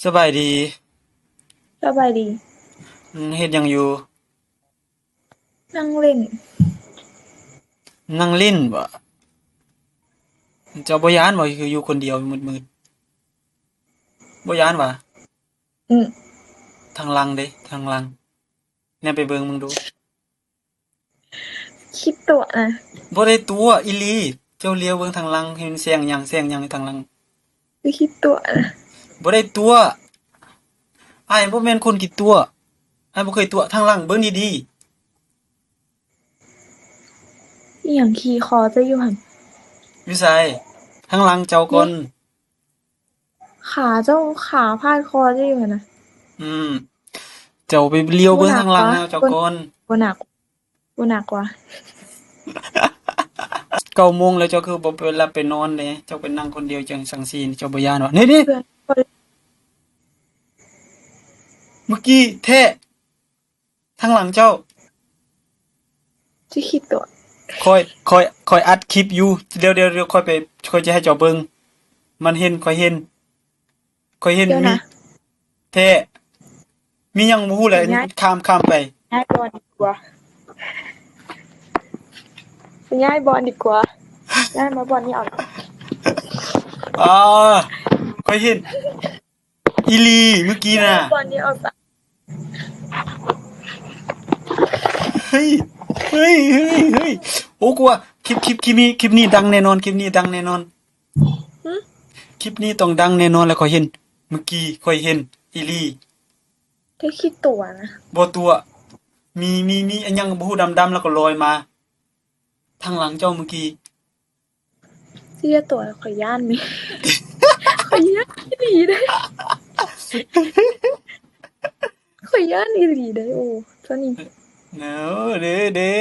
ສະບາຍດີ. ສະບາຍດີ. ອືມ ເຮັດຫຍັງຢູ່? ນັ່ງຫຼິ້ນ. ນັ່ງຫຼິ້ນບໍ? ເຈົ້າບໍ່ຢ້ານບໍ ຄືຢູ່ຄົນດຽວມືດໆ? ບໍ່ຢ້ານຫວາ? ອືມ. ທາງຫຼັງເດ ທາງຫຼັງ ແນມໄປເບິ່ງເບິ່ງດູ. ຂີ້ຕົວະນະ. ບໍ່ໄດ້ຕົວະ ອີ່ຫຼີ. ເຈົ້າຫຼຽວເບິ່ງທາງຫຼັງ ເຫັນແສງຫຍັງ ແສງຫຍັງຢູ່ທາງຫຼັງ? ຄືຂີ້ຕົວະນະ. ບໍ່ໄດ້ຕົວະ. ອ້າຍບໍ່ແມ່ນຄົນຂີ້ຕົວະ. ອ້າຍບໍ່ເຄີຍຕົວະ. ທາງຫຼັງເບິ່ງດີໆ. ອີ່ຫຍັງຂີ່ຄໍເຈົ້າຢູ່ຫັ້ນ? ຢູ່ໃສ? ທາງຫຼັງເຈົ້າກ່ອນ. ນີ້ ຂາເຈົ້າ ຂາພາດຄໍເຈົ້າຢູ່ຫັ້ນນະ. ອືມ ເຈົ້າໄປຫຼຽວເບິ່ງທາງຫຼັງເຈົ້າກ່ອນ. ບໍ່ໜັກ ບໍ່ໜັກວ່າ. ເກົ້າໂມງແລ້ວ ເຈົ້າຄືບໍ່ໄປຫຼັບໄປນອນເດ? ເຈົ້າໄປນັ່ງຄົນດຽວຈັ່ງ ຈັ່ງຊີ້ ເຈົ້າບໍ່ຢ້ານຫວາ? ນີ້ ນີ້ ເພື່ອນ ມື້ກີ້ແທ້. ທາງຫຼັງເຈົ້າ. ຊິຄິດຕົວະ. ຂ້ອຍ ຂ້ອຍ ຂ້ອຍອັດຄລິບຢູ່. ດຽວ ດຽວ ດຽວຂ້ອຍໄປ ຂ້ອຍຈະໃຫ້ເຈົ້າເບິ່ງ. ມັນເຫັນ ຂ້ອຍເຫັນ ຂ້ອຍເຫັນ. ດຽວນະ ມີແທ້. ມີຫຍັງບໍ່ຮູ້ແຫຼະ. ຍ້າຍ ຂ້າມ ຂ້າມໄປ. ຍ້າຍບ່ອນດີກວ່າ. ໄປຍ້າຍບ່ອນດີກວ່າ. ຍ້າຍມາບ່ອນນີ້ເອົາ. ອາ ຂ້ອຍເຫັນ. ອີ່ຫຼີ ມື້ກີ້ນະ. ເຮີ້ຍ ເຮີ້ຍ ເຮີ້ຍ ເຮີ້ຍ. ໂອ້ ກູວ່າຄລິບ ຄລິບ ຄລິບນີ້ ຄລິບນີ້ດັງແນ່ນອນ ຄລິບນີ້ດັງແນ່ນອນ. ຫື? ຄລິບນີ້ຕ້ອງດັງແນ່ນອນແຫຼະ ຂ້ອຍເຫັນ ມື້ກີ້ຂ້ອຍເຫັນ ອີ່ຫຼີ. ແຕ່ຂີ້ຕົວະນະ. ບໍ່ຕົວະ. ມີ ມີ ມີອັນຫຍັງບໍ່ຮູ້ດຳໆ ແລ້ວກໍລອຍມາທາງຫຼັງເຈົ້າມື້ກີ້. ຊິຢ່າຕົວະ ຂ້ອຍຢ້ານແມ. ຂ້ອຍຢ້ານອີ່ຫຼີເດ້. ຂ້ອຍຢ້ານອີ່ຫຼີເດ້. ໂອ້ ໂຕນີ້ ເດີ ເດີ ເດີ.